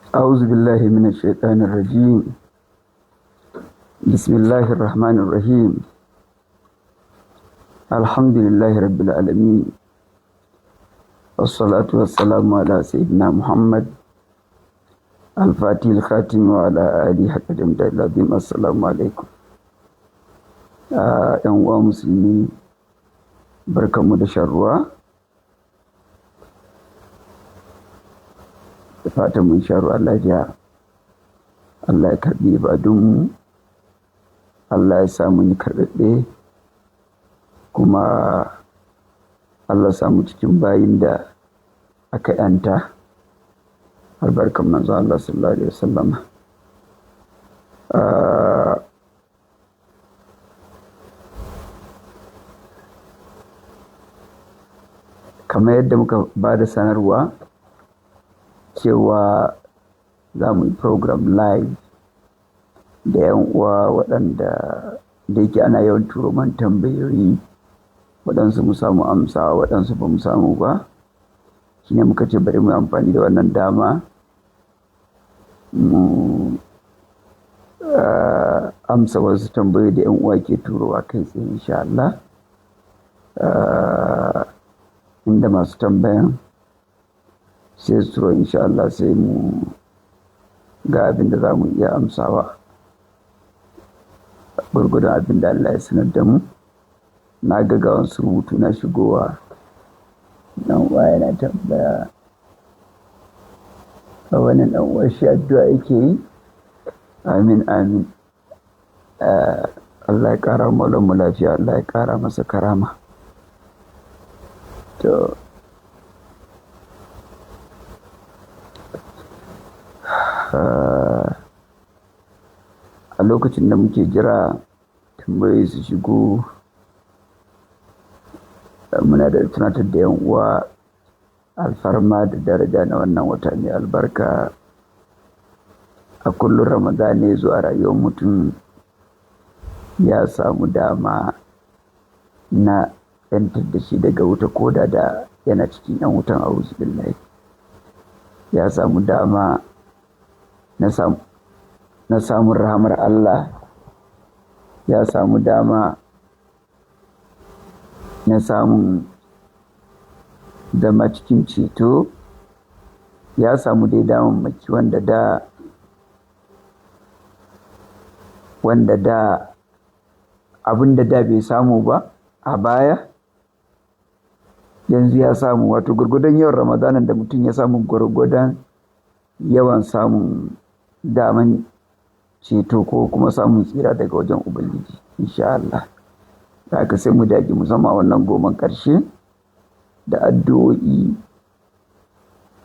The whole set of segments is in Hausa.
أعوذ بالله من الشيطان الرجيم. بسم الله الرحمن الرحيم. الحمد لله رب العالمين، والصلاة والسلام على سيدنا محمد الفاتح الخاتم وعلى آله حق جمد العظيم. السلام عليكم ‘yan uwa musulmi, barkanmu da shan ruwa, da fatan mun sha ruwa lafiya. Allah ya karɓi ibadunmu, Allah ya sa mun yi karɓaɓɓe, kuma Allah ya samu cikin bayin da aka ‘yanta albarkan manzo Allah sallallahu alaihi wasallama. Kamar yadda muka ba da sanarwa cewa za mu yi program live da 'yan uwa waɗanda da yake ana yawan turo man tambayoyi, waɗansu mu samu amsa, waɗansu ba mu samu ba, shine muka ce bari mu yi amfani da wannan dama mu amsa wasu tambayoyi da 'yan uwa ke turowa kai tsaye insha Allah. Inda masu tambayan sai su turo insha Allah, sai mu ga abin da za mu iya amsawa gwargwadon abin da Allah ya sanar da mu. Na ga ga wasu rubutu na shigowa, dan uwa yana tambaya, a wani dan uwa shi addu'a yake yi. Amin amin. Allah ya ƙara mu lafiya, Allah ya ƙara masa karama. To, a lokacin da muke jira tambayoyi su shigo, muna da tunatar da 'yan uwa alfarma da daraja na wannan wata mai albarka. A kullum Ramadan ne zuwa rayuwar mutum ya samu dama na 'yantar da shi daga wuta, ko da yana cikin 'yan wutan, a'udhu billahi. Ya samu dama na samun rahamar Allah, ya samu dama na samun zama cikin ceto, ya samu dai damammaki wanda da abin da da bai samu ba a baya, yanzu ya samu. Wato gwargwadon yawan Ramadanan da mutum ya samu, gwargwadon yawan samun daman ceto ko kuma samun tsira daga wajen Ubangiji insha Allah. Da haka sai mu dage musamman wannan goman ƙarshe da addu'o'i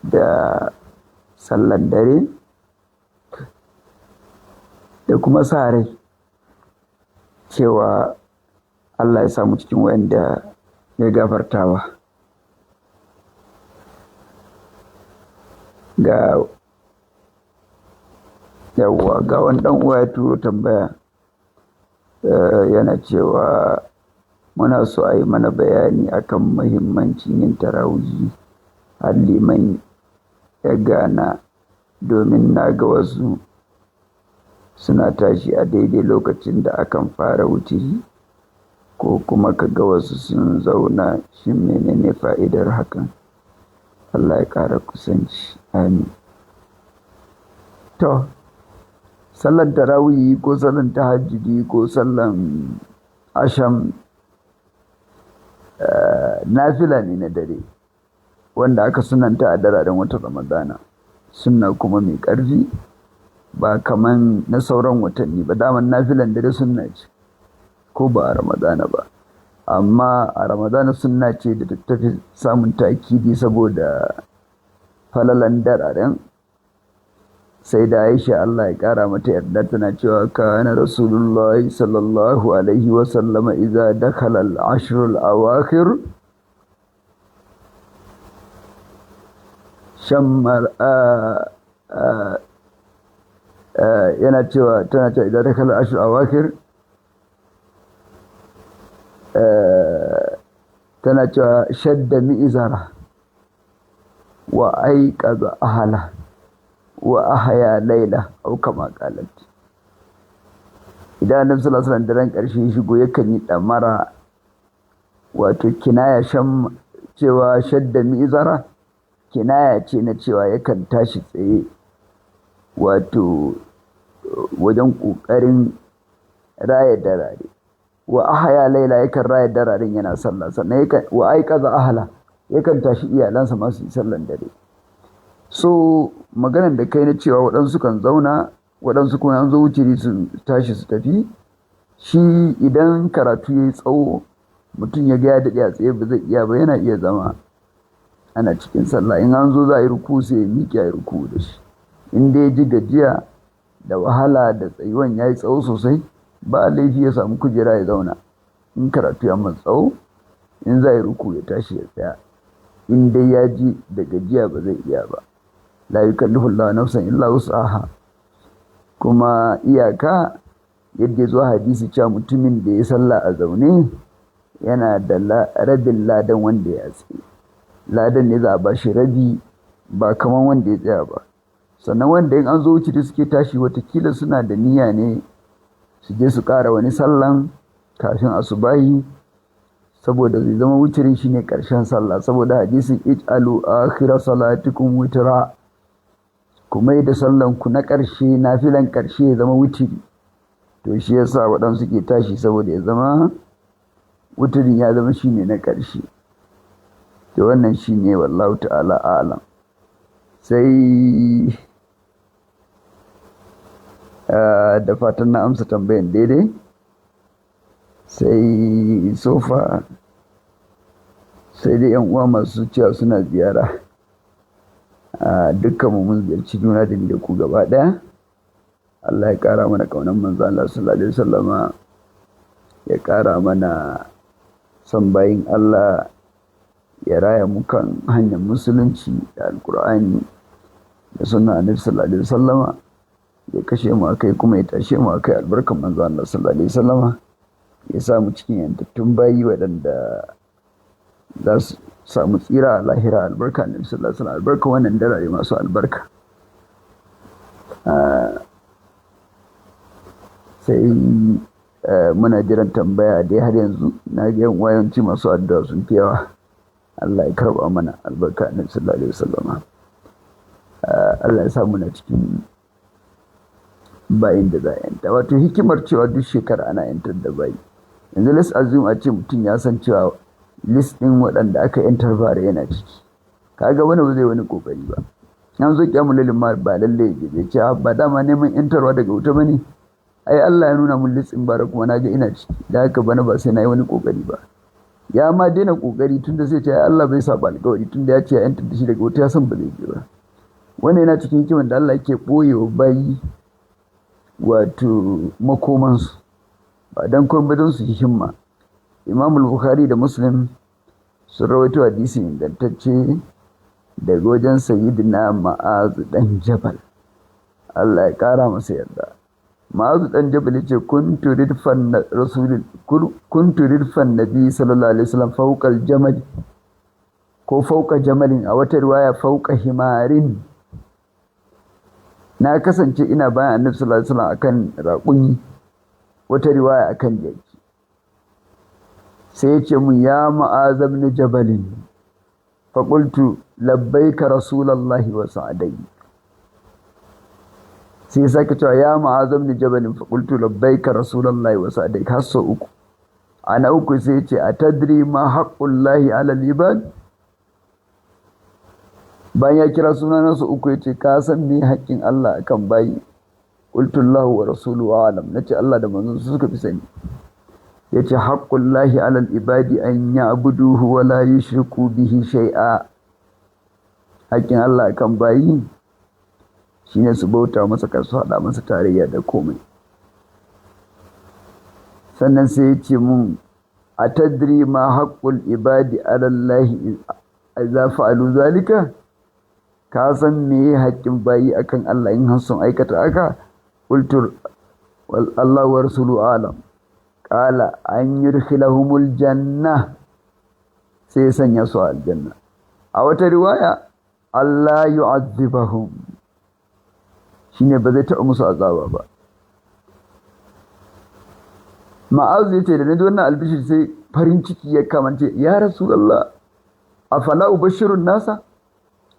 da sallan dare da kuma sa rai cewa Allah ya samu cikin wayanda ya gafartawa. Ga yawwa, ga wani ɗan uwa ya turo tambaya, yana cewa muna so a yi mana bayani akan muhimmancin yin tarawihi har liman ya gana, domin na ga wasu suna tashi a daidai lokacin da akan fara wuturi, ko kuma ka ga wasu sun zauna. Shin menene fa'idar hakan? Allah ya ƙara kusanci. Amin. To, sallan tarawihi ko sallan tahajjudi ko sallan asham, nafila ne na dare wanda aka sunanta a dararen watan Ramadana. Sunna kuma mai ƙarfi, ba kaman na sauran watanni ba. Daman nafilan dare sunna ce ko ba a Ramadana ba, amma a Ramadana sunna ce da ta fi samun takidi saboda falalan dararen. Sai da Aisha Allah ya ƙara mata yarda tana cewa kana Rasulullahi sallallahu alaihi wa sallama idza dakhala al-ashr al-awakhir shammar, yana cewa, tana cewa idza dakhala al-ashr al-awakhir, tana cewa shadda mi'izara wa aiqaza ahla. wa ahya layla aw kama qalat. Idan Annabi sallallahu alaihi wasallam daren ƙarshe ya shigo, yakan yi ɗamara, wato kinaya shan cewa shadda mi'zara, kinaya ce na cewa yakan tashi tsaye, wato wajen ƙoƙarin raya darare. Wa ahya laila, yakan raya dararen yana sallah. Sannan yakan wa aiqaza ahla, yakan tashi iyalansa masu yi sallan dare. So maganan da kai na cewa waɗansu kan zauna, waɗansu kuma an zo wuciri su tashi su tafi, shi idan karatu ya yi tsawo, mutum ya ga ya daɗe a tsaye ba zai iya ba, yana iya zama ana cikin sallah. In an zo za a yi ruku, sai ya miƙe a yi ruku da shi. In dai ji gajiya da wahala da tsayuwan ya yi tsawo sosai, ba laifi ya samu kujera ya zauna. In karatu ya masa tsawo, in za a yi ruku ya tashi ya tsaya, in dai ya ji da gajiya ba zai iya ba. La yukallifu Allahu nafsan illa wus'aha. Kuma iyaka yadda ya zo hadisi cewa mutumin da ya sallah a zaune yana da rabin ladan wanda ya tsaye. Ladan ne za a bashi rabi, ba kaman wanda ya tsaya ba. Sannan wanda in an zo wuce suke tashi, watakila suna da niyya ne su je su ƙara wani sallan kafin asubahi, saboda zai zama wucirin shine ƙarshen sallah, saboda hadisin ij'alu akhira salatikum witra, kuma da sallan ku na ƙarshe, nafilan ƙarshe ya zama wutiri. To shi yasa waɗansu ke tashi, saboda ya zama wutirin ya zama shine na ƙarshe. To wannan shine, wallahu ta'ala a'lam. Sai da fatan na amsa tambayan daidai. Sai sofa, sai dai yan uwa masu cewa suna ziyara, dukkan mu mun ziyarci juna da ni da ku gaba ɗaya. Allah ya ƙara mana ƙaunar manzo Allah sallallahu alaihi wasallama, ya ƙara mana son bayin Allah, ya raya mu kan hanyar musulunci da alkur'ani da sunna annabi sallallahu alaihi wasallama, ya kashe mu akai kuma ya tashe mu akai, albarkan manzo Allah sallallahu alaihi wasallama, ya sa mu cikin yantattun bayi waɗanda za su samu tsira a lahira, albarka annabi sallallahu alaihi wasallam, albarka wannan darare masu albarka. Sai muna jiran tambaya dai har yanzu. Na ga yan wayanci masu addu'a sun fi yawa. Allah ya karba mana, albarka annabi sallallahu alaihi wasallama. Allah ya sa muna cikin bayin da za a yanta. Wato hikimar cewa duk shekara ana yantar da bayi, yanzu let's assume a ce mutum ya san cewa list ɗin waɗanda aka yantar bara yana ciki, kaga wani ba zai wani kokari ba. An zo kiyamul lailin ma ba lalle ya je ce ba dama neman yantarwa daga wuta bane, ai Allah ya nuna mun list ɗin bara kuma na ga ina ciki, da haka bana ba sai na yi wani kokari ba. Ya ma daina kokari, tunda sai ce ai Allah bai saba alƙawari, tunda ya ce ya yantar da shi daga wuta, ya san ba zai je ba. Wannan yana cikin hikiman da Allah yake ɓoye wa bayi, wato makomansu, ba dan komai ba don su yi himma. Imam Bukhari da Muslim sun rawaito hadisi ingantacce daga wajen Sayyidina Ma'azu dan Jabal, Allah ya kara masa yarda. Ma'azu dan Jabal yace: kuntu ridfan rasulil kuntu ridfan nabi sallallahu alaihi wasallam fawqa al-jamal, ko fawqa jamalin, a wata riwaya fawqa himarin. Na kasance ina bayan Annabi sallallahu alaihi wasallam akan raƙumi, wata riwaya akan jaki. Sai ya ce mun: ya Ma'az ibn Jabalin. Fa qultu: labbaika rasulullahi wa sa'adai. Sai ya sake cewa: ya Ma'az ibn Jabalin. Fa qultu: labbaika rasulullahi wa sa'adai. Har sau uku. Ana uku sai ya ce: atadri ma haqqullahi ala al-ibad? Bayan ya kira suna su uku, ya ce: ka san me haƙƙin Allah akan bayi? Qultu: Allahu wa rasuluhu a'lam. Nace Allah da manzon su suka fi sani. Yace: haqqullahi alal ibadi an ya'buduhu wa la yushriku bihi shay'a. Haƙƙin Allah akan bayi shine su bauta masa, kar su haɗa masa tarayya da komai. Sannan sai ya ce mun: atadri ma haqqul ibadi ala Allahi idza fa'alu zalika? Ka san me haƙƙin bayi akan Allah in har sun aikata haka? Qultu: Allah wa rasuluhu a'lam. Qala: an yudkhilahumul janna. Sai ya sanya su a aljanna. A wata riwaya: Allah yu'azzibahum. Shine ba zai taɓa musu azaba ba. Ma'azu ya ce da na ji wannan albishir sai farin ciki ya kamance, ya Rasulallah, afala ubashirun nasa,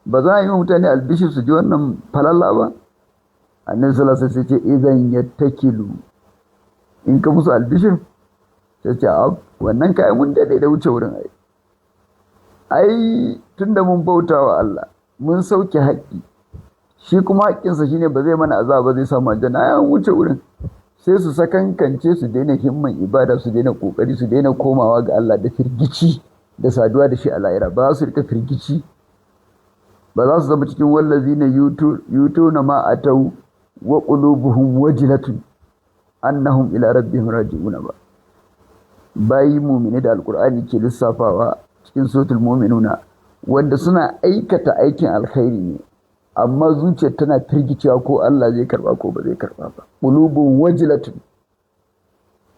ba za a yi wa mutane albishir su ji wannan falala ba? Annabi sallallahu alaihi wasallam sai ce idan yattakilu, in ka musu albishir sai ce a wannan kayan mun daɗe da wuce wurin ai. Ai tunda mun bauta wa Allah mun sauke haƙƙi, shi kuma haƙƙinsa shine ba zai mana azaba ba, zai samu aljanna, ai an wuce wurin. Sai su sakankance su daina himman ibada, su daina kokari, su daina komawa ga Allah da firgici da saduwa da shi a lahira. Ba za su rika firgici ba, za su zama cikin wallazina yutuna ma atau wa qulubuhum wajilatun annahum ila rabbihim raji'una ba. Bayi mu'mini da alqur'ani ke lissafawa cikin suratul mu'minuna, wanda suna aikata aikin alkhairi ne amma zuciyar tana firgicewa ko Allah zai karba ko ba zai karba ba. Qulubun wajilatun,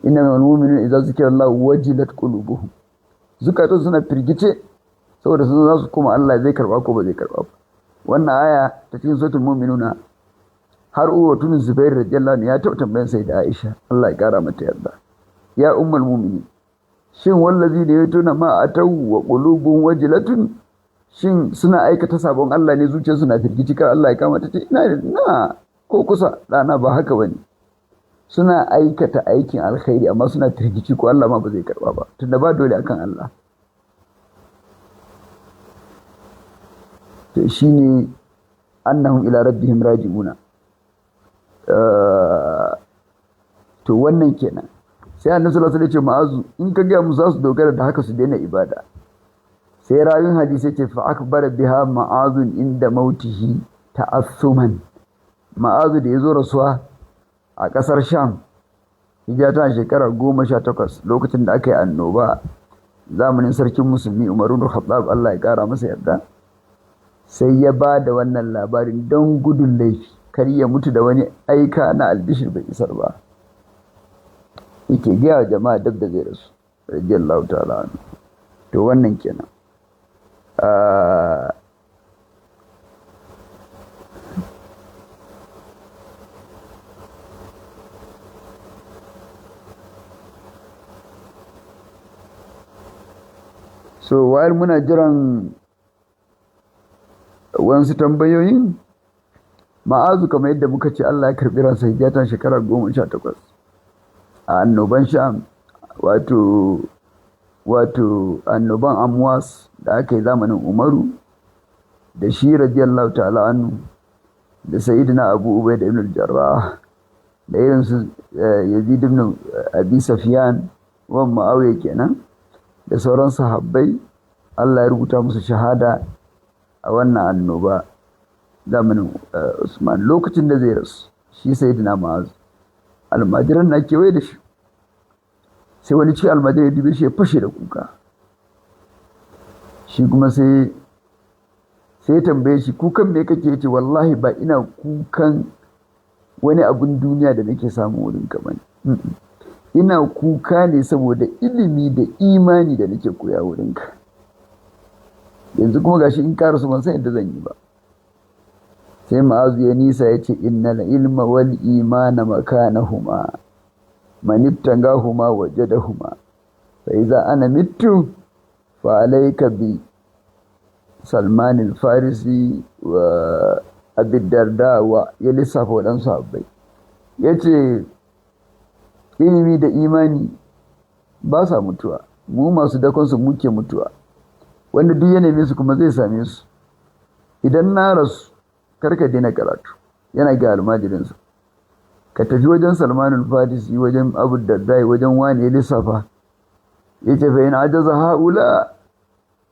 innamal mu'minuna idza zikira Allah wajilat qulubuhum. Zukatun suna firgice saboda sun za su koma Allah zai karba ko ba zai karba ba. Wannan aya ta cikin suratul mu'minuna har Urwa tun Zubair radiyallahu anhu ya taɓa tambayan sai da Aisha, Allah ya kara mata yarda, ya ummul mu'minin, shin wallazi da ya tuna ma atau wa qulubun wajilatun, shin suna aikata sabon Allah ne zuciyarsu na firgici kar Allah ya kama? Ta ce ina na ko kusa ɗana ba haka bane, suna aikata aikin alkhairi amma suna firgici ko Allah ma ba zai karba ba, tunda ba dole akan Allah. To shine annahum ila rabbihim raji'una. To wannan kenan. Sai annabi sallallahu alaihi wasallam ya ce Ma'azu, in ka ga musu za su dogara da haka su daina ibada. Sai rayun hadisi ce fa akbar biha ma'azun inda mautihi ta'assuman. Ma'azu da yazo rasuwa a kasar Sham, hijira tana shekara 18 lokacin da aka yi annoba zamanin sarkin musulmi Umar ibn Khattab, Allah ya kara masa yarda. Sai ya ba da wannan labarin don gudun laifi, kar ya mutu da wani aika na albishir bai isar ba. Yake gaya wa jama'a dab da zai rasu radiyallahu ta'ala anhu. To wannan kenan. So while muna jiran wasu tambayoyin, Ma'azu kamar yadda muka ce Allah ya karbi ransa hijira ta shekara 18 a annoban Sham, wato annoban Amwas da aka yi zamanin Umaru, da shi radiyallahu ta'ala anhu, da Sayyidina Abu Ubaida ibn al-Jarrah, da irin su Yazid ibn Abi Sufyan wan Muawiya kenan, da sauran sahabbai. Allah ya rubuta musu shahada a wannan annoba zamanin Usman. Lokacin da zai rasu shi Sayyidina Mu'az, almajiran na kewaye da shi, sai wani ci almajiran ya dube shi ya fashe da kuka. Shi kuma sai ya tambaye shi, kukan me kake? Yace wallahi ba ina kukan wani abun duniya da nake samu wurin ka bane, ina kuka ne saboda ilimi da imani da nake koya wurin ka. Yanzu kuma gashi in ka rasu ban san yadda zan yi ba. Sai Ma'azu ya nisa ya ce innal ilma wal imana makanahuma, man ibtagahuma wajadahuma, fa iza ana mittu fa alayka bi Salman al-Farisi wa Abi Darda, wa ya lissafa waɗansu sahabbai. Yace ilimi da imani ba sa mutuwa, mu masu dakon su muke mutuwa, wanda duk ya neme su kuma zai same su. Idan na rasu karka daina karatu, yana ga almajirinsa, ka tafi wajen Salman al-Farisi, wajen Abu Darda, wajen wani ya lissafa. Yace fa in ajaza haula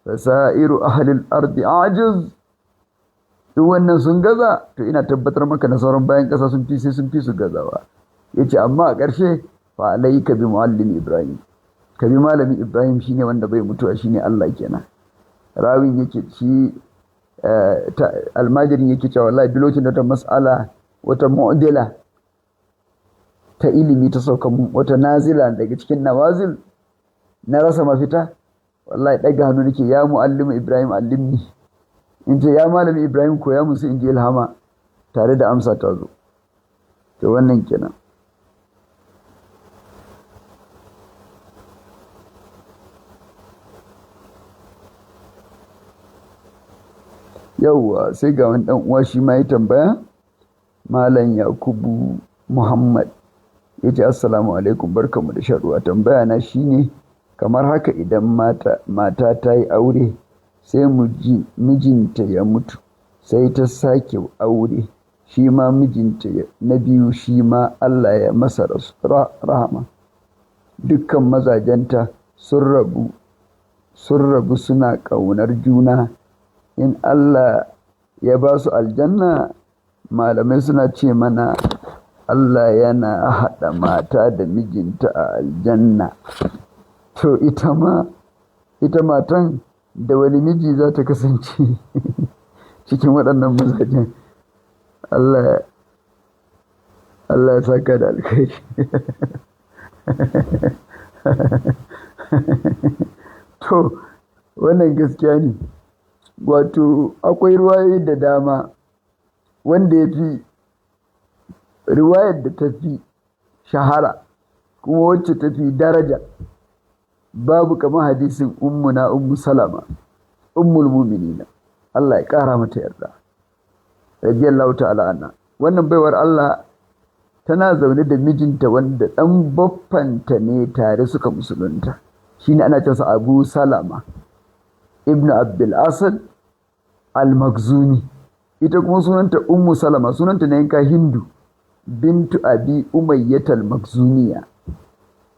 fa sa'iru ahli al-ardi ajiz, duk wannan sun gaza, to ina tabbatar maka na sauran bayan ƙasa sun fi sai sun fi su gazawa. Yace amma a ƙarshe fa alayka bi muallim Ibrahim, ka bi malamin Ibrahim, shine wanda bai mutuwa, shine Allah kenan. Rawin yake shi almajirin yake cewa wallahi duk lokacin da wata mas'ala, wata mu'dila ta ilimi ta sauka mun, wata nazila daga cikin nawazil, na rasa mafita, wallahi ɗaga hannu nake, ya muallimu Ibrahim allimni, in ce ya malami Ibrahim koya mun, sai in ji ilhama tare da amsa ta zo. To wannan kenan. Yauwa, sai ga wani ɗan uwa shi ma ya tambaya, Malam Yakubu Muhammad ya ce assalamu alaikum, barkanmu da shan ruwa. Tambaya na shine kamar haka, idan mata ta yi aure sai mijinta ya mutu, sai ta sake aure, shi ma mijinta na biyu shi ma Allah ya masa rahama. Dukkan mazajenta sun rabu suna ƙaunar juna. In Allah ya ba su aljanna, malamai suna ce mana Allah yana haɗa mata da mijinta a aljanna. To ita matan da wani miji za ta kasance cikin waɗannan mazajen? Allah ya saka da alkhairi. To wannan gaskiya ne. Wato akwai ruwayoyi da dama, wanda ya fi riwayar da ta fi shahara kuma wacce ta fi daraja, babu kamar hadisin ummuna Ummu Salama, ummul mu'minina, Allah ya ƙara mata yarda, radiyallahu ta'ala anha. Wannan baiwar Allah tana zaune da mijinta wanda ɗan baffanta ne, tare suka musulunta. Shine ana cewa Abu Salama ibn Abdul Asad al-Makhzumi. Ita kuma sunanta Ummu Salama, sunanta na yanka Hindu bintu Abi Umayyah al-Makhzumiya.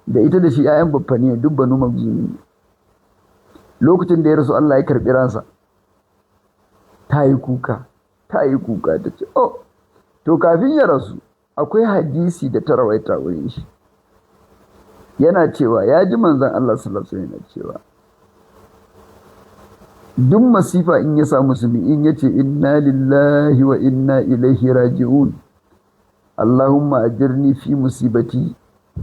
Da ita da shi 'ya'yan baffa ne, duk Banu Makhzumi. Lokacin da ya rasu Allah ya karbi ransa, ta yi kuka, ta yi kuka, ta ce oh. To kafin ya rasu akwai hadisi da ta rawaita wurin shi, yana cewa ya ji manzon Allah sallallahu alaihi wasallam yana cewa duk masifa in ya samu musulmi, in ya ce inna lillahi wa inna ilaihi raji'un, Allahumma ajirni fi musibati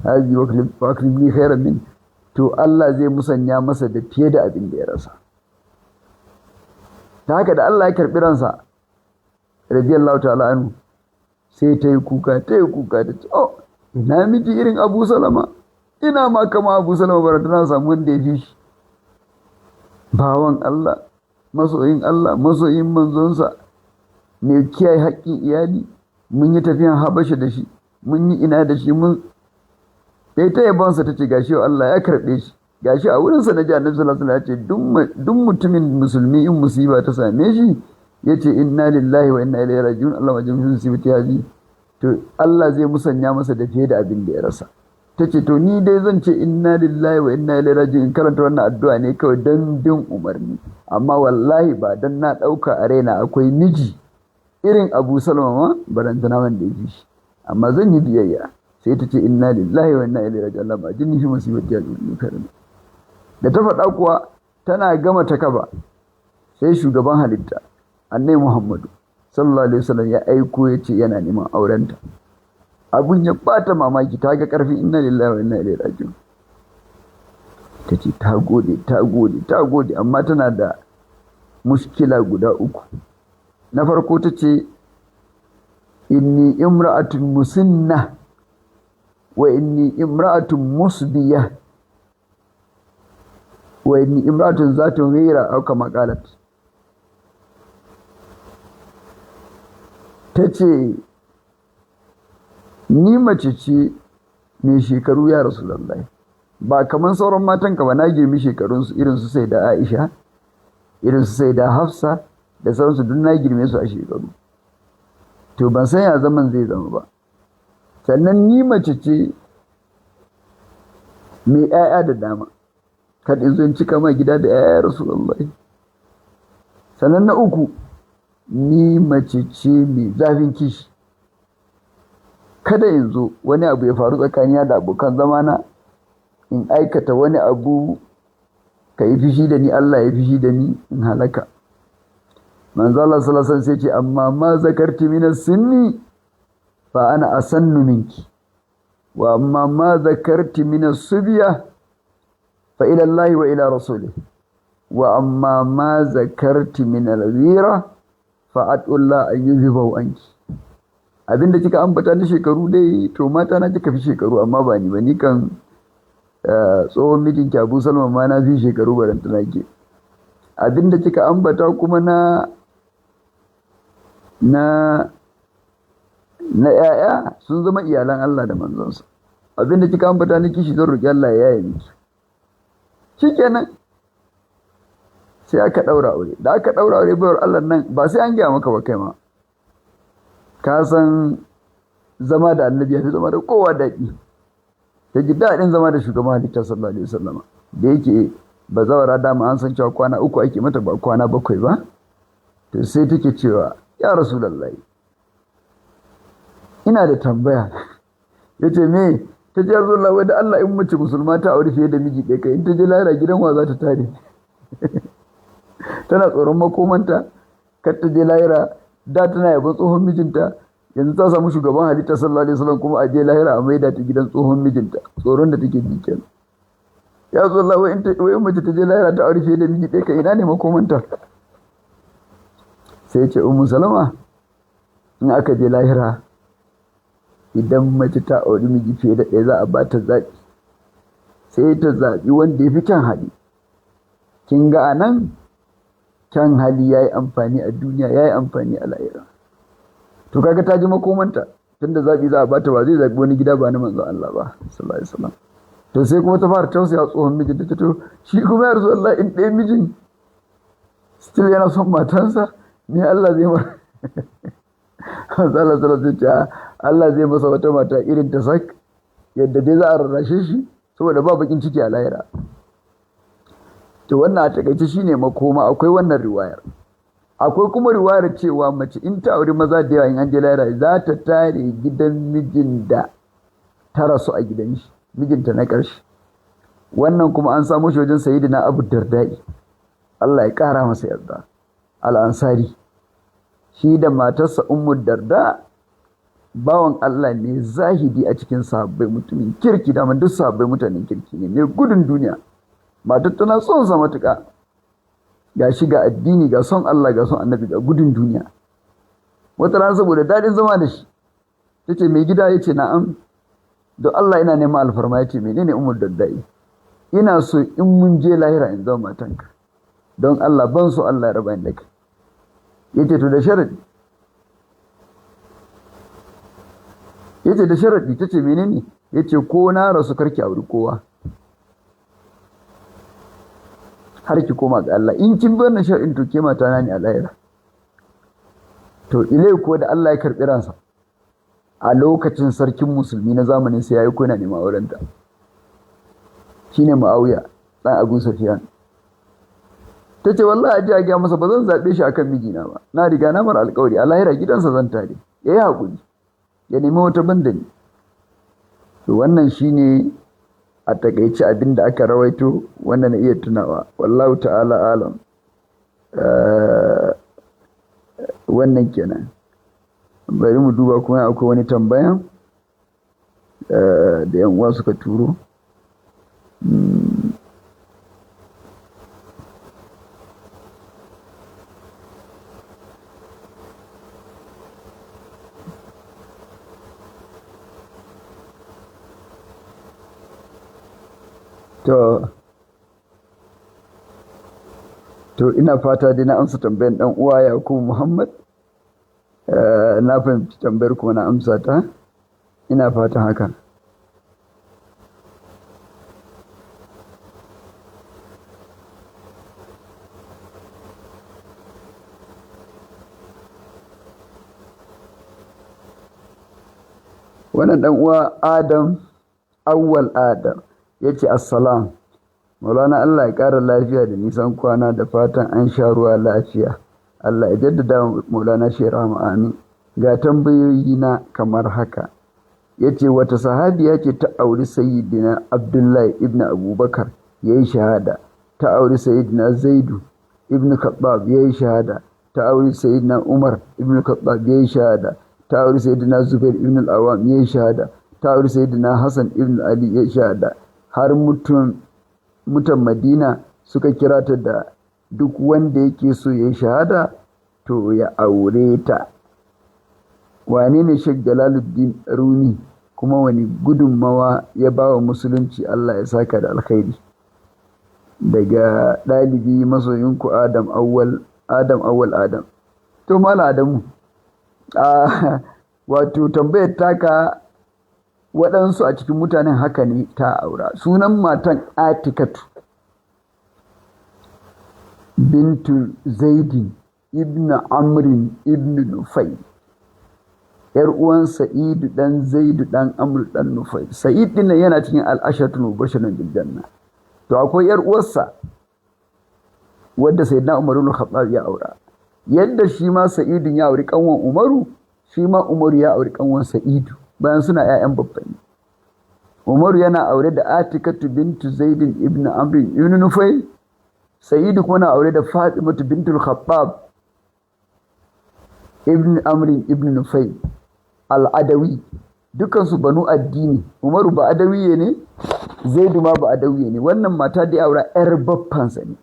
hazi wa akhlifni khairan min, to Allah zai musanya masa da fiye da abin da ya rasa. Ta haka da Allah ya karbi ransa radiyallahu ta'ala anhu, sai ta yi kuka, ta yi kuka, ta ce oh, ina miji irin Abu Salama, ina ma kama Abu Salama, bara tana samu wanda ya fi shi. Bawan Allah, masoyin Allah, masoyin manzonsa, mai kiyaye haƙƙin iyali, mun yi tafiyan Habasha da shi, mun yi ina da shi, mun sai ta yabonsa, ta ce gashi Allah ya karɓe shi, gashi a wurinsa na ji Annabi sallallahu alaihi wasallam ya ce duk mutumin musulmi in musiba ta same shi ya ce inna lillahi wa inna ilaihi raji'un, Allah wajen musibati hazi, to Allah zai musanya masa da fiye da abin da ya rasa. Ta ce to ni dai zan ce inna lillahi wa inna ilaihi raji'un, karanta wannan addu'a ne kawai don bin umarni, amma wallahi ba don na ɗauka a raina akwai miji irin Abu Salama ma, barantana wanda ya fi shi, amma zan yi biyayya. Sai ta ce inna lillahi wa inna ilaihi raji'un, Allah ma jinni fi musibati hazi. Da ta faɗa kuwa tana gama ta kaba, sai shugaban halitta Annabi Muhammadu sallallahu alaihi wasallam ya aiko ya ce yana neman aurenta. Abun ya bata mamaki, ta ga karfin inna lillahi wa inna ilaihi raji'un. Ta ce ta gode, ta gode, ta gode, amma tana da mushkila guda uku. Na farko ta ce inni imra'atun musinna wa inni imra'atun musbiya wa inni imra'atun zatun ghira aw kama qalat. Ta ce ni mace ce mai shekaru ya Rasulullahi, ba kamar sauran matan ka ba, na girmi shekarunsu, irin su sai da Aisha, irin su sai da Hafsa da sauransu, duk na girme su a shekaru. To ban san ya zaman zai zama ba. Sannan ni mace ce mai 'ya'ya da dama, kada in zo in cika ma gida da 'ya'ya Rasulullahi. Sannan na uku, ni mace ce mai zafin kishi, kada in zo wani abu ya faru tsakanina da abokan zamana, in aikata wani abu ka yi fushi da ni, Allah ya fushi da ni, in halaka. Manzo Allah sallallahu alaihi wasallam sai ce amma ma zakarti min as-sinni fa ana asannu minki, wa amma ma zakarti min as-subya fa ila Allah wa ila rasulih, wa amma ma zakarti min al-ghira fa ad'u Allah an yuzhibahu anki. Abinda kika ambata na shekaru dai to mata na kika fi shekaru amma ba ni ba, ni kan tsohon mijinki Abu Salma ma na fi shekaru barantana ke. Abinda kika ambata kuma na na na ‘ya'ya sun zama iyalan Allah da manzonsa. Abinda kika ambata na kishi zan roƙi Allah ya yaye miki. Shikenan sai aka ɗaura aure. Da aka ɗaura aure bayar Allah nan ba sai an gaya maka ba kai ma. Ka san zama da annabi ya fi zama da kowa daɗi. Ta ji daɗin zama da shugaban halitta sallallahu alaihi wasallama. Da yake bazawara dama an san cewa kwana 3 ake mata ba kwana 7 ba. To sai take cewa ya Rasulullahi, ina da tambaya. Ya ce me? Ta ce Rasulullah, wai da Allah in mace musulma ta aure fiye da miji ɗaya kai in ta je lahira gidan wa za ta tare? Tana tsoron makomanta kar ta je lahira. Da tana yabon tsohon mijinta, yanzu ta samu shugaban halitta sallallahu alaihi wasallam kuma a je lahira a maida ta gidan tsohon mijinta. Tsoron da take ji kenan. Ya Rasulullah, wai in mace ta je lahira ta aure fiye da miji ɗaya kai ina ne makomanta? Sai ya ce Ummu Salama, in aka je lahira idan mace ta auri miji fiye da ɗaya za a ba ta zaɓi, sai ta zaɓi wanda ya fi kyan hali. Kin ga a nan kyan hali ya yi amfani a duniya, ya yi amfani a lahira. To kaga ta ji makomanta, tunda zaɓi za a ba ta ba zai zaɓi wani gida ba na manzon Allah ba sallallahu alaihi wasallam. To sai kuma ta fara tausaya tsohon mijin ta, to shi kuma ya Rasulullah in ɗaya mijin still yana son matansa, me Allah zai mara? Allah sallallahu alaihi wasallam Allah zai masa wata mata irin ta sak yadda dai za a rarrashe shi saboda ba bakin ciki a lahira. To wannan a takaice shine makoma. Akwai wannan riwayar. Akwai kuma riwayar cewa mace in ta auri maza da yawa in an je lahira za ta tare gidan mijin da ta rasu a gidan shi, mijinta na ƙarshe. Wannan kuma an samo shi wajen Sayyidina Abu Darda'i, Allah ya ƙara masa yarda, Al-Ansari. Shi da matarsa Ummu Darda bawan Allah ne zahidi a cikin sahabbai, mutumin kirki, daman duk sahabbai mutanen kirki ne, mai gudun duniya. Matar tana son sa matuƙa, ga shi ga addini, ga son Allah, ga son annabi, ga gudun duniya. Wata rana saboda daɗin zama da shi ta ce mai gida, ya ce na'am, don Allah ina neman alfarma. Ya ce menene Ummu Darda'i? Ina so in mun je lahira in zama matanka, don Allah ban so Allah ya raba ni da kai. Ya ce to da sharadi. Ya ce da sharadi. Ta ce menene? Ya ce ko na rasu karki auri kowa har ki koma ga Allah. In kin bi wannan sharadin to ke mata na ne a lahira. To ilai ko da Allah ya karbi ransa a lokacin sarkin musulmi na zamanin sai yayi ko yana neman aurenta, shine Muawiya dan Abu Sufyan. Ta ce wallahi aje a gaya masa ba zan zaɓe shi akan mijina ba, na riga na mara alƙawari a lahira gidansa zan tare, ya yi haƙuri ya nemi wata bandani. To wannan shine a takaice abin da aka rawaito wanda na iya tunawa, wallahu ta'ala alam. Wannan kenan. Bari mu duba kuma akwai wani tambayan da yan uwa suka turo. To ina fata dai na amsa tambayar dan uwa Yakubu Muhammad. Na fahimci tambayar kuma na amsa ta. Ina fatan haka. Wannan dan uwa Adam Awwal Adam yace assalam Maulana, Allah ya ƙara lafiya da nisan kwana da fatan an sha ruwa lafiya. Allah ya jaddada Maulana shi rahama, amin. Ga tambayoyi na kamar haka. Yace wata sahabiya ce ta auri Sayyidina Abdullahi ibn Abubakar yayi shahada, ta auri Sayyidina Zaidu ibn Khattab yayi shahada, ta auri Sayyidina Umar ibn Khattab yayi shahada, ta auri Sayyidina Zubair ibn al-Awwam yayi shahada, ta auri Sayyidina Hassan ibn Ali yayi shahada, har mutan Madina suka kira ta da duk wanda yake so ya yi shahada to ya aure ta. Wane ne Sheikh Jalaluddin Rumi kuma wani gudunmawa ya ba wa musulunci? Allah ya saka da alkhairi. Daga ɗalibi masoyinku Adam Awwal Adam Awwal Adam. To Malam Adamu, wato tambayar taka, waɗansu a cikin mutanen haka ne ta aura. Sunan matan Atikatu bintu Zaidin ibn Amrin ibn Nufai, ‘yar uwan Sa'idu ɗan Zaidu ɗan Amr ɗan Nufai. Sa'id ɗin nan yana cikin al'ashatul mubashirin bil janna. To akwai ‘yar uwarsa wadda Sayyidina Umar ibn Khattab ya aura. Yadda shi ma Sa'idun ya auri kanwan Umaru, shi ma Umaru ya auri kanwan Sa'idu bayan suna ‘ya'yan babbanni. Umaru yana aure da Atikatu bintu Zaidin ibn Amr ibn Nufai, Sa'idu kuma na aure da Fatimatu bintul Khattab ibn Amr ibn Nufai al-Adawi. Dukansu banu addini. Umaru ba Adawiye ne, Zaidu ma ba Adawiye ne. Wannan mata da ya aura ‘yar baffansa ne,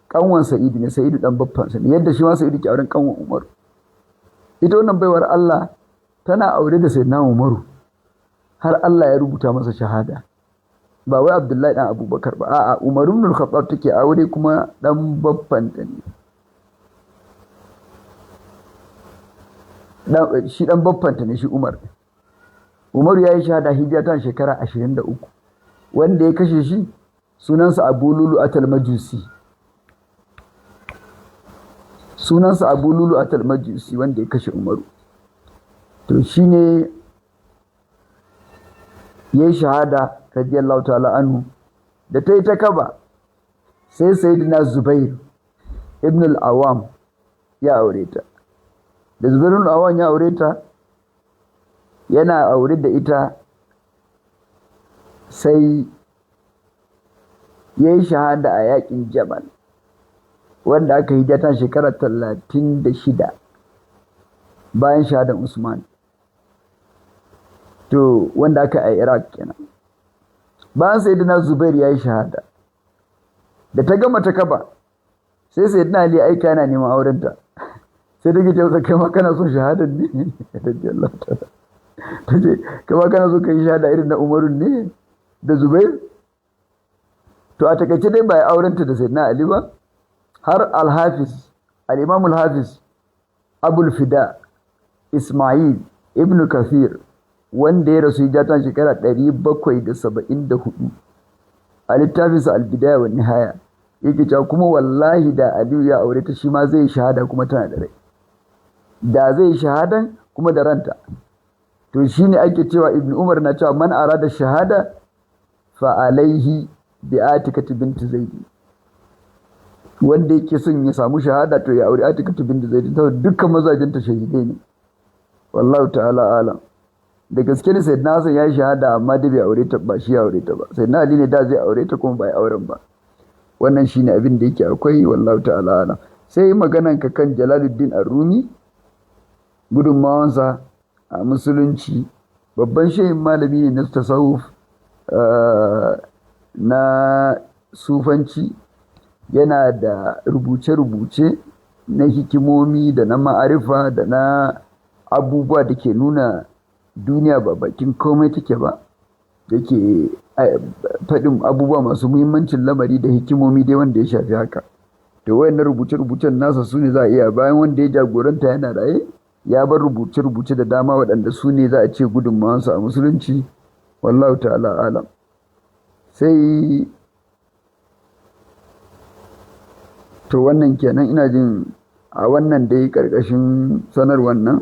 kanwan Sa'idu ne, Sa'idu dan baffansa ne, yadda shi ma Sa'idu ke auren kanwan Umaru. Ita wannan baiwar Allah tana aure da Sayyidina Umaru har Allah ya rubuta masa shahada. Ba wai Abdullahi dan Abubakar ba, a'a, Umaru ibn al-Khattab take aure kuma dan baffanta ne. Shi dan baffanta ne shi Umar. Umaru ya yi shahada hijira ta shekara 23. Wanda ya kashe shi sunansa Abu Lulu Atal Majusi. Sunansa Abu Lulu Atal Majusi wanda ya kashe Umaru. To shine ya yi shahada radiyallahu ta'ala anhu. Da ta yi ta kaba sai Sayyidina Zubair ibn al-Awam ya aure ta. Da Zubair ibn al-Awam ya aure ta, yana aure da ita sai ya yi shahada a yakin Jamal wanda aka yi ta shekara 36 bayan shahadan Usman, to wanda aka a Iraq kenan. Bayan Sayyidina Zubair ya yi shahada, da ta gama ta kaba sai Sayyidina Ali aika yana neman aurenta. Sai take ce masa, kai ma kana son shahadar ne? Radiyallahu ta'ala. Ta ce, kai ma kana so ka yi shahada irin na Umarun ne da Zubair? To a takaice dai ba ya aurenta da Sayyidina Ali ba, har Al-Hafiz, Al-Imam Al-Hafiz Abul Fida Ismail Ibn Kathir, wanda ya rasu hijira ta shekara 774, a littafinsa Al-Bidaya wa Nihaya yake cewa kuma wallahi da Aliyu ya aure ta shi ma zai shahada kuma tana da rai, da zai shahadan kuma da ranta. To shine ake cewa Ibn Umar na cewa man arada shahada fa alaihi bi Atikatu bint Zaidi. Wanda yake son ya samu shahada to ya aure Atikatu bint Zaidi, saboda dukkan mazajenta shahidai ne. Wallahu ta'ala alam. Da gaske ne Sayyidina Hassan ya yi shahada, amma dai bai aure ta ba, shi ya aure ta ba. Sayyidina Ali ne da zai aure ta kuma ba ya auren ba. Wannan shine abin da yake akwai, wallahu ta'ala alam. Sai maganan ka kan Jalaluddin Ar-Rumi, gudunmawansa a musulunci. Babban shehin malami ne na tasawuf, na sufanci. Yana da rubuce-rubuce na hikimomi da na ma'arifa da na abubuwa da ke nuna duniya ba bakin komai take ba, da ke faɗin abubuwa masu muhimmancin lamari da hikimomi dai wanda ya shafi haka. To wayannan rubuce-rubucen nasa su ne za a iya, bayan wanda ya jagoranta yana raye, ya bar rubuce-rubuce da dama waɗanda su ne za a ce gudunmawansu a musulunci. Wallahu ta'ala alam. Sai to wannan kenan, ina jin a wannan dai ƙarƙashin sanarwar nan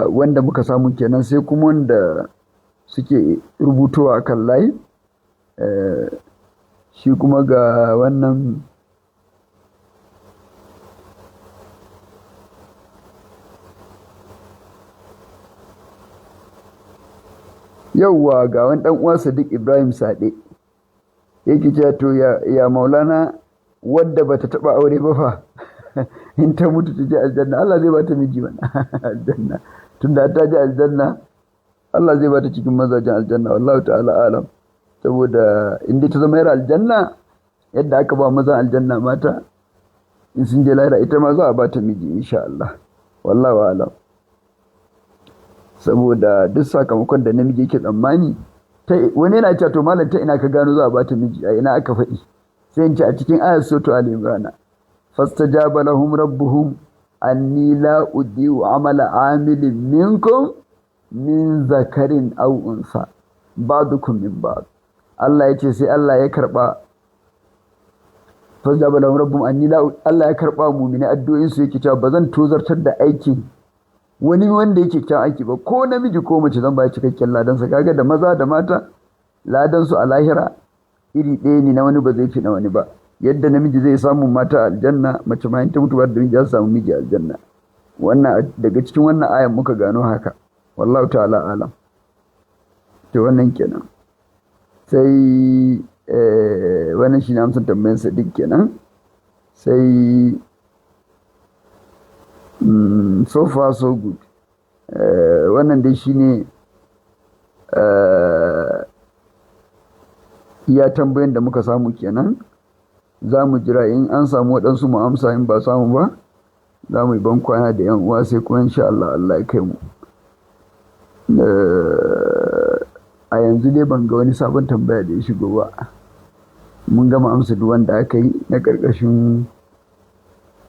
wanda muka samu kenan. Sai kuma wanda suke rubutowa akan layi, shi kuma ga wannan yauwa, ga wani ɗan uwa Sadiq Ibrahim Sade yake cewa to ya Maulana, wadda bata taba aure ba fa in ta mutu ta je aljanna, Allah zai bata miji mana aljanna, tunda ta je aljanna Allah zai bata cikin mazajen aljanna, wallahu ta'ala alam. Saboda in dai ta zama yar aljanna, yadda aka ba mazan aljanna mata, In sun je lahira, ita ma za a bata miji insha Allah, wallahu alam. Saboda duk sakamakon da namiji yake tsammani, wani yana cewa, "To malam, ta ina ka gano za a bata miji? A ina aka faɗi?" Sai in ce a cikin ayat Suratu Ali Imran: "Fastajaba lahum rabbuhum anni la udiu amala amilin minkum min zakarin aw unsa ba'dukum min ba'd." Allah ya ce sai Allah ya karba. "Fastajaba lahum rabbuhum anni la", Allah ya karba mu'mini addu'o'in su, yake cewa ba zan tozartar da aikin wani wanda yake kyan aiki ba, ko namiji ko mace, zan ba cikakken ladan sa. Kaga da maza da mata ladan su a lahira iri ɗaya ne, na wani ba zai fi na wani ba. Yadda namiji zai samu mata aljanna, mace ma in ta mutu ba da miji za su samu miji aljanna. Wannan daga cikin wannan ayan muka gano haka, wallahu ta'ala alam. To wannan kenan. Sai wannan shine amsar tambayar Sadiq kenan. Sai so far so good. Wannan dai shine iya tambayan da muka samu kenan. Za mu jira in an samu waɗansu mu amsa, in ba samu ba za mu yi ban kwana da yan uwa, sai kuma insha Allah Allah ya kai mu. A yanzu dai ban ga wani sabon tambaya da ya shigo ba. Mun gama amsa duk wanda aka yi na ƙarƙashin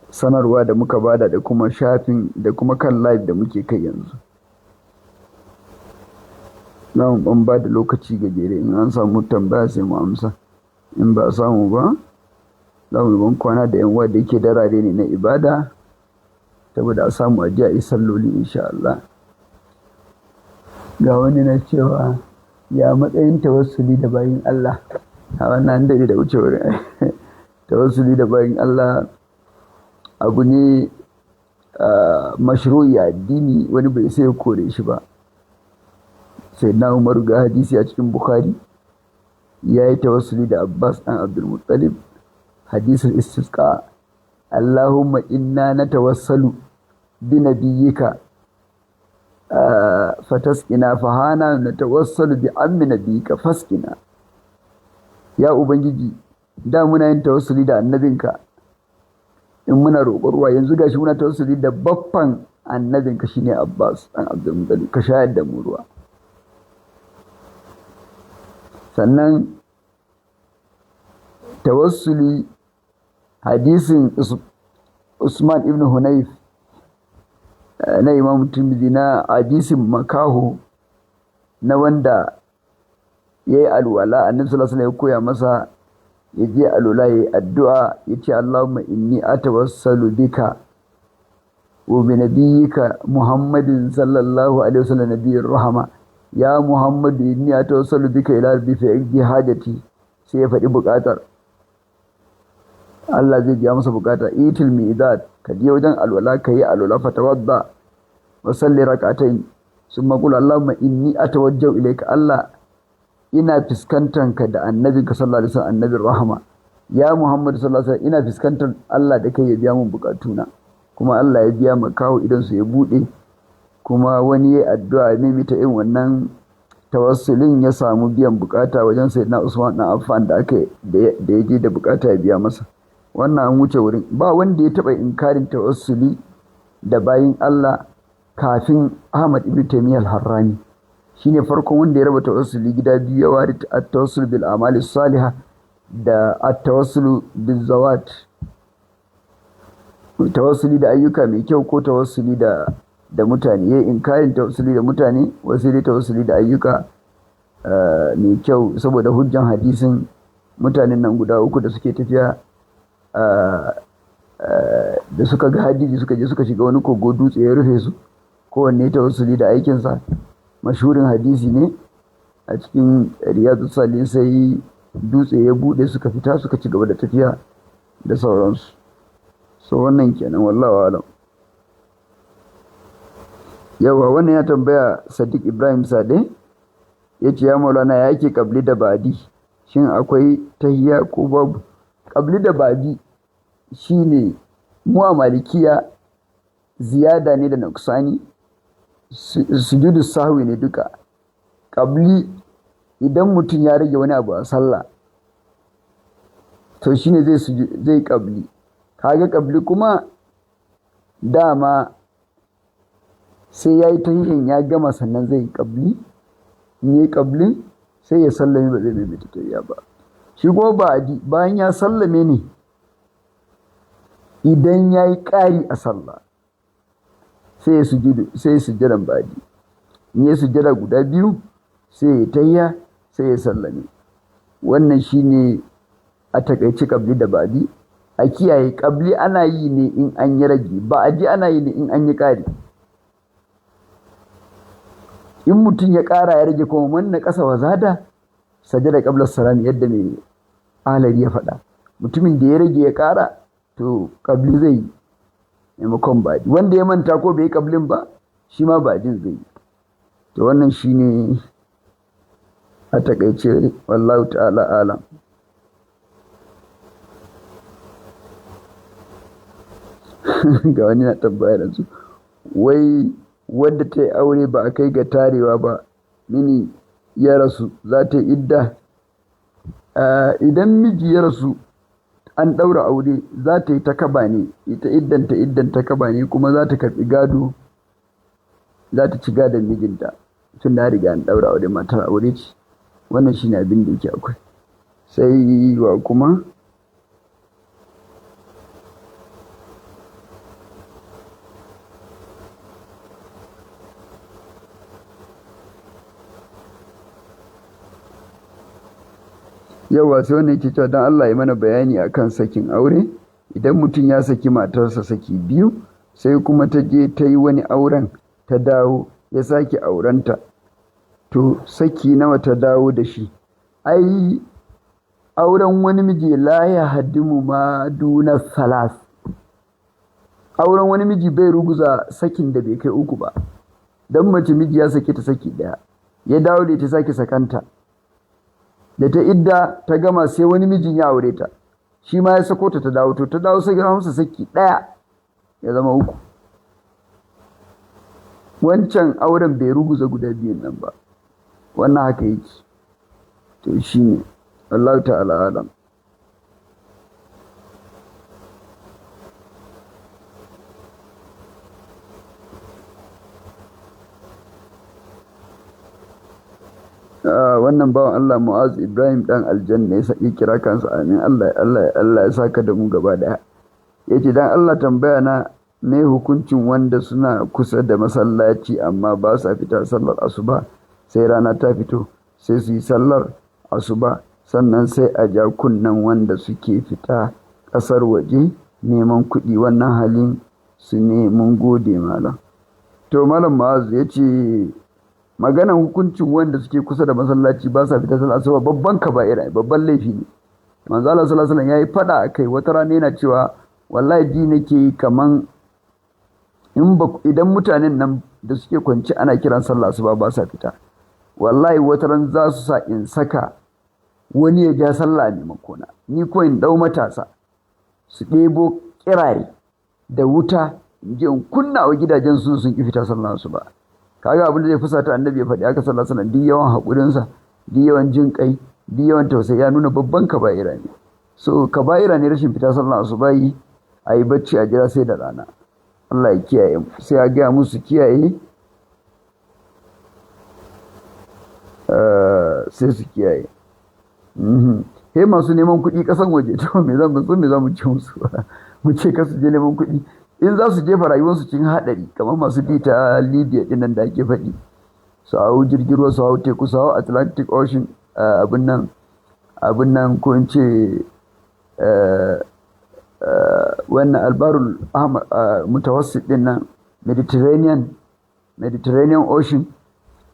sanarwa da muka bada da kuma shafin da kuma kan live da muke kai yanzu. Za mu ɓan ba da lokaci gajere, in an samu tambaya sai mu amsa, in ba a samu ba za mu yi ban kwana da yan uwa, da yake darare ne na ibada, saboda a samu a je a yi salloli insha Allah. Ga wani na cewa, ya matsayin tawassuli da bayin Allah? A wannan an daɗe da wuce wurin. Tawassuli da bayin Allah abu ne mashru'i a addini, wani bai sai ya kore shi ba. Sai na Umaru, ga hadisi a cikin Bukhari, ya yi tawassuli da Abbas ɗan Abdulmuttalib, hadisul istisqa: "Allahumma inna natawassalu bi nabiyyika fatasqina, fahana natawassalu bi ammi nabiyyika fasqina." Ya Ubangiji, da muna yin tawassuli da annabinka in muna roƙon ruwa, yanzu gashi muna tawassuli da baffan annabinka, shine Abbas ɗan Abdulmuttalib, ka shayar da mu ruwa. Sannan tawassuli, hadisin Usman ibn Hunayf na Imam Tirmidhi, na hadisin makaho na wanda ya yi alwala, Annabi sallallahu alaihi ya koya masa ya je alwala ya yi addu'a, ya ce: "Allahumma inni atawassalu bika wa bi nabiyyika Muhammadin sallallahu alaihi wasallam nabiyyir rahama, ya Muhammadu, inni atawassalu bika ila rabbi fa yaqdi hajati." Sai ya faɗi buƙatar, Allah zai biya masa bukata. "Itil mi'dad", ka je wajen alwala ka yi alwala, "Fatawadda wa salli rak'atayn, summa qul: Allahumma inni atawajjahu ilayka." Allah, ina fuskantar ka da annabinka sallallahu alaihi wasallam, annabin rahama, ya Muhammad sallallahu alaihi wasallam, ina fuskantar Allah da kai ya biya mun bukatuna. Kuma Allah ya biya makaho, idan su ya bude. Kuma wani ya addu'a maimaita irin wannan tawassulin, ya samu biyan bukata wajen Sayyidina Usman dan Affan da aka da ya je da bukata ya biya masa. Wannan an wuce wurin. Ba wanda ya taɓa inkarin tawassuli da bayin Allah kafin Ahmad ibn Taymiyyah al-Harrani. Shine farkon wanda ya raba tawassuli gida biyu, ya ware at-tawassul bil a'mali salihah da at-tawassul bil zawat, tawassuli da ayyuka mai kyau ko tawassuli da mutane. Yayin inkarin tawassuli da mutane, wasu dai tawassuli da ayyuka mai kyau, saboda hujjan hadisin mutanen nan guda uku da suke tafiya, da suka ga hadisi, suka je suka shiga wani kogo, dutse ya rufe su, kowanne tawassuli da aikinsa. Mashhurin hadisi ne a cikin Riyadu Salihin. Sai dutse ya bude, suka fita, suka ci gaba da tafiya da sauransu. So wannan kenan, wallahu alam. Yawa, wannan ya tambaya, Sadiq Ibrahim Sade, ya ce: "Ya Maulana, ya yake kabli da badi? Shin akwai tahiya ko babu?" Kabli da badi shine mu a Malikiya ziyada ne da nuksani, sujudu sahwi ne duka. Kabli, idan mutum ya rage wani abu a sallah, to shine zai kabli. Kaga ƙabli kuma dama sai ya yi tahiyan ya gama sannan zai yi ƙabli. In ya yi ƙablin sai ya sallame, ba zai maimaita tahiya ba. Shi kuma ba'adi bayan ya sallame ne idan ya yi ƙari a sallah sai ya sujudu, sai ya sujjadan ba'adi. In ya sujjada guda biyu sai ya tahiya sai ya sallame. Wannan shine a takaice ƙabli da ba'adi. A kiyaye, ƙabli ana yi ne in an yi ragi, ba'adi ana yi ne in an yi ƙari. In mutum ya ƙara ya rage kuma manna ƙasa wa zada sajada qabla salami, yadda mai alari ya faɗa. Mutumin da ya rage ya ƙara to ƙabli zai yi maimakon ba'adi. Wanda ya manta ko bai yi ƙablin ba shi ma ba'adin zai yi. To wannan shine a takaice, wallahu ta'ala alam. Ga wani na tambaya da su, wai wadda ta yi aure ba a kai ga tarewa ba mini ya rasu za ta yi idda? Idan miji ya rasu an ɗaura aure za ta yi takaba ne, ita iddanta iddan takaba ne, kuma za ta karɓi gado, za ta ci gadon mijinta tun da riga an ɗaura aure, matar aure ce. Wannan shine abin da yake akwai. Sai wa kuma yawa sai wannan yake cewa don Allah ya mana bayani akan sakin aure. Idan mutum ya saki matarsa saki biyu sai kuma ta je ta yi wani auren ta dawo ya sake aurenta, to saki nawa ta dawo da shi? Ai auren wani miji la ya haddimu ma duna salas. Auren wani miji bai ruguza sakin da bai kai uku ba. Dan mace miji ya sake ta saki ɗaya, ya dawo da ita sake sakanta, da ta idda ta gama sai wani mijin ya aure ta, shi ma ya sako ta ta dawo, to ta dawo sai masa saki ɗaya ya zama uku. Wancan auren bai ruguza guda biyun nan ba. Wannan haka yake. To shine, wallahu ta'ala alam. Wannan bawan Allah Mu'az Ibrahim dan aljanna ya kira kansa, amin. Allah Allah Allah ya saka da mu gaba daya. Yace dan Allah tambaya na, me hukuncin wanda suna kusa da masallaci amma ba sa fita sallar asuba sai rana ta fito, sai su yi sallar asuba sannan sai a ja kunnen wanda suke fita ƙasar waje neman kuɗi, wannan halin su ne? Mun gode malam. To malam Mu'az ya ce maganan hukuncin wanda suke kusa da masallaci ba sa fita sallar asuba babban kaba'ira, babban laifi ne. Manzo Allah sallallahu alaihi wasallam yayi fada akai. Wata rana yana cewa wallahi ji nake kaman in ba idan mutanen nan da suke kwance ana kiran sallah asuba ba sa fita, wallahi wata ran za su sa in saka wani ya ja sallah a maimakona, ni ko in dau matasa su ɗebo kirare da wuta in je in kunna wa gidajen su sun ki fita sallah asuba. Kaga abin da zai fusata annabi ya faɗi aka sallallahu alaihi wasallam, duk yawan haƙurinsa, duk yawan jin kai, duk yawan tausayi, ya nuna babban kaba'ira ne. So kaba'ira ne rashin fita sallah asuba, yi a yi bacci a jira sai da rana. Allah ya kiyaye mu. Sai a gaya musu kiyaye, sai su kiyaye. He masu neman kuɗi ƙasan waje, to me za mu me za mu ce musu? Mu ce kasu je neman kuɗi in za su jefa rayuwarsu cikin haɗari, kamar masu bi ta Libya ɗin nan da ake faɗi, su hau jirgin ruwa, su hau teku, su hau Atlantic Ocean, abin nan ko in ce wannan albarul mutawassit ɗin nan, Mediterranean Ocean.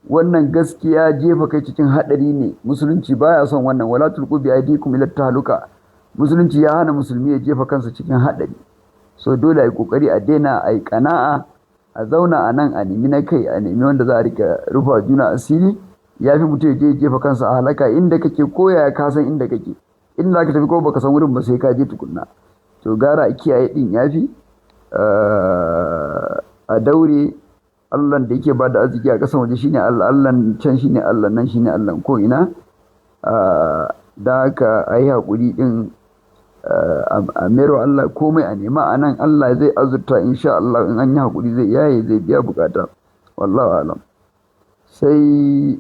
Wannan gaskiya jefa kai cikin haɗari ne. Musulunci baya son wannan. Wala tulqu bi aydikum ila tahluka. Musulunci ya hana musulmi ya jefa kansa cikin haɗari. So dole a yi kokari a daina, a yi kana'a, a zauna a nan, a nemi na kai, a nemi wanda za a rika rufa juna asiri. Ya fi mutum ya je jefa kansa a halaka. Inda kake koya ka san inda kake, inda za ka tafi ko baka san wurin ba sai ka je tukunna. To gara a kiyaye din, ya fi a daure. Allah da yake ba da arziki a ƙasan waje shine Allah, Allah can shine Allah nan shine Allah ko ina. Da haka a yi haƙuri din. A mero Allah komai a nema a nan, Allah zai azurta insha Allah. In an yi haƙuri zai yaye, zai biya bukata, wallahu alam. Sai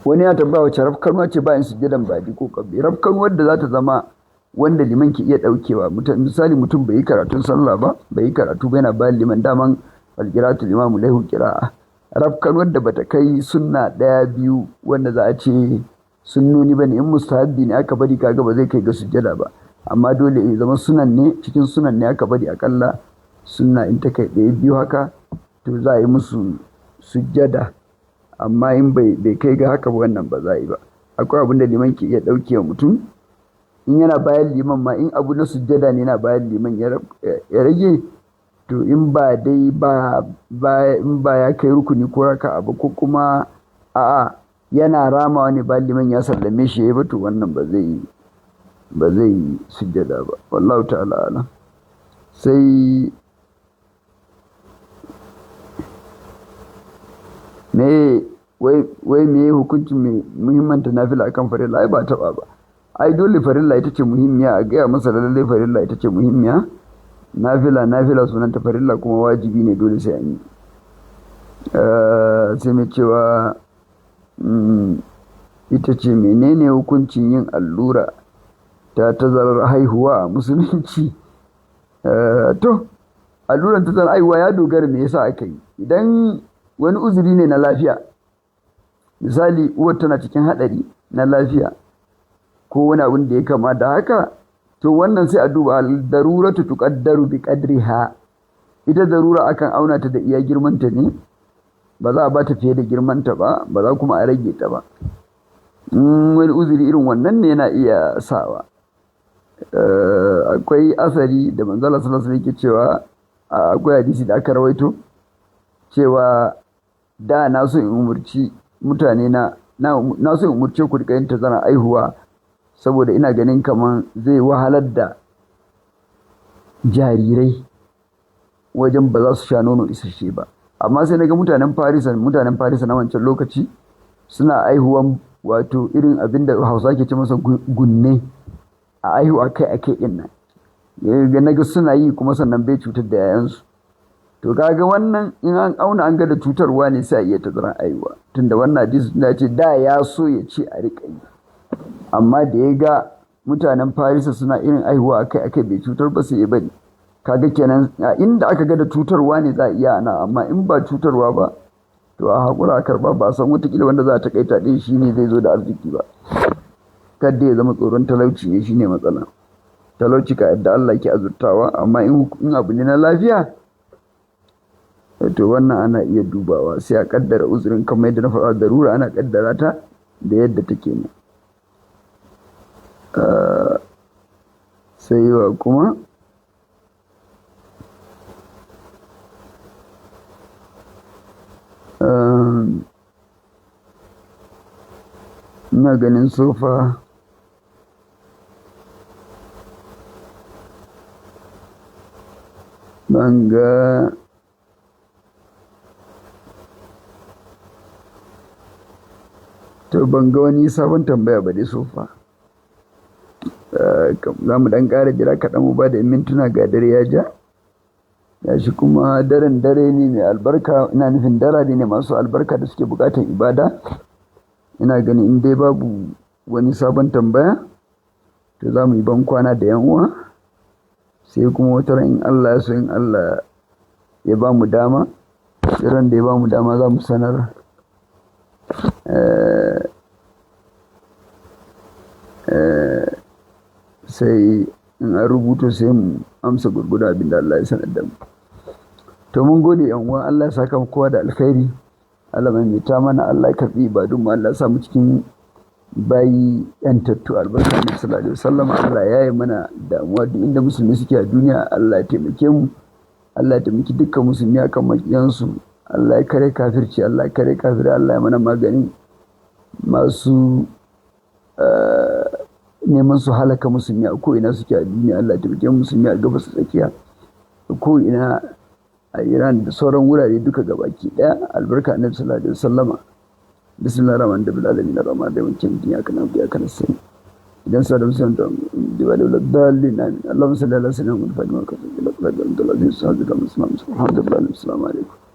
wani ya tambaya wace rafkanuwa ce bayan sujjadan badi ko kabli. Rafkanuwar da za ta zama wanda liman ke iya daukewa. Misali, mutum bai yi karatun sallah ba, bai yi karatu ba, yana bayan liman, daman alqiratu limamu lahu qira'a. Rafkanuwar da bata kai sunna ɗaya biyu wanda za a ce sunnoni bane, in mustahabbi ne aka bari, kaga ba zai kai ga sujjada ba, amma dole ya zama sunan ne, cikin sunan ne aka bari. Akalla sunna in ta kai ɗaya biyu haka, to za a yi musu sujjada. Amma in bai kai ga haka ba, wannan ba za a yi ba. Akwai abin da liman ke iya ɗauke wa mutum in yana bayan liman ma. In abu na sujjada ne, yana bayan liman ya rage, to in ba dai ba in ba ya kai rukuni ko raka'a ba, ko kuma a'a, yana ramawa ne bayan liman ya sallame shi ya ba, to wannan ba zai sujjada ba, wallahu ta'ala alam. Sai me wai me hukuncin mai muhimmanta nafila akan farilla? Ai ba taba ba, ai dole farilla ita ce muhimmiya. A gaya masa lallai farilla ita ce muhimmiya. Nafila nafila sunanta, farilla kuma wajibi ne, dole sai an yi. Sai mai cewa ita ce menene hukuncin yin allura ta tazarar haihuwa a Musulunci? To, alluran tazarar haihuwa ya dogara me yasa aka yi. Idan wani uzuri ne na lafiya, misali uwar tana cikin haɗari na lafiya ko wani abin da ya kama da haka, to wannan sai a duba daruratu tuqaddaru bi qadriha. Ita darura akan auna ta da iya girmanta ne, ba za a ba ta fiye da girmanta ba, ba za kuma a rage ta ba. Wani uzuri irin wannan ne yana iya sawa. Akwai asari da Manzala sallallahu alaihi yake cewa, akwai hadisi da aka rawaito cewa da na so in umurci mutane na na so in umurce ku rika yin tazara aihuwa, saboda ina ganin kaman zai wahalar da jarirai wajen ba za su sha nono isasshe ba. Amma sai naga mutanen Farisa na wancan lokaci suna aihuwan, wato irin abin da Hausa ke ce masa gunne, a aihu akai akai din nan naga suna yi, kuma sannan bai cutar da yayansu. To kaga wannan in an auna an ga da cutarwa ne, sai a iya tazaran aihuwa, tunda wannan hadisi ya ce da ya so ya ce a riƙa yi, amma da ya ga mutanen Farisa suna irin aihuwa akai akai bai cutar ba, sai ya bari. Kaga kenan a inda aka ga da cutarwa ne za a iya ana, amma in ba cutarwa ba, to a haƙura a karɓa. Ba san watakila wanda za a taƙaita ɗin shi ne zai zo da arziki ba. Kadda ya zama tsoron talauci ne shine matsala. Talauci ka yadda Allah ke azurtawa, amma in abu ne na lafiya, to wannan ana iya dubawa, sai a kaddara uzurin. Kamar yadda na faɗa, darura ana kaddara ta da yadda take ne. Sai wa kuma ina ganin so far ban ga. To, ban ga wani sabon tambaya ba dai so far. Za mu ɗan ƙara jira kaɗan, mu ba da mintuna, ga dare ya ja. Ya shi kuma daren dare ne mai albarka, ina nufin darare ne masu albarka da suke buƙatar ibada. Ina ganin in dai babu wani sabon tambaya, to za mu yi ban kwana da yan uwa. Sai kuma wata ran in Allah ya so, in Allah ya ba mu dama, ran da ya ba mu dama za mu sanar. Sai in an rubuto sai mu amsa gurgudu abin da Allah ya sanar da mu. To, mun gode yan uwa, Allah ya saka kowa da alkhairi. Allah maimaita mana, Allah ya karɓi ibadun mu, Allah ya sa mu cikin bayi yantattu albarka Annabi sallallahu alaihi wasallam. Allah ya yi mana damuwa duk inda Musulmi suke a duniya. Allah ya taimake mu. Allah ya taimaki dukkan Musulmi akan makiyansu. Allah ya kare kafirci, Allah ya kare kafirai, Allah ya mana maganin masu neman su halaka Musulmi a ko'ina suke a duniya. Allah ya taimake Musulmi a Gabas Tsakiya, ko ina. a Iran da sauran wurare duka gabaki daya, albarka Annabi sallallahu alaihi wasallama. Bismillahir rahmanir rahim, alamin rahman rahim, kin dunya kana biya kana sai idan sa da musulun da diwali wal dalin, amin. Allahumma salli ala sayyidina Muhammad wa ala alihi wa sahbihi wa sallam. Alhamdulillah. Assalamu alaikum.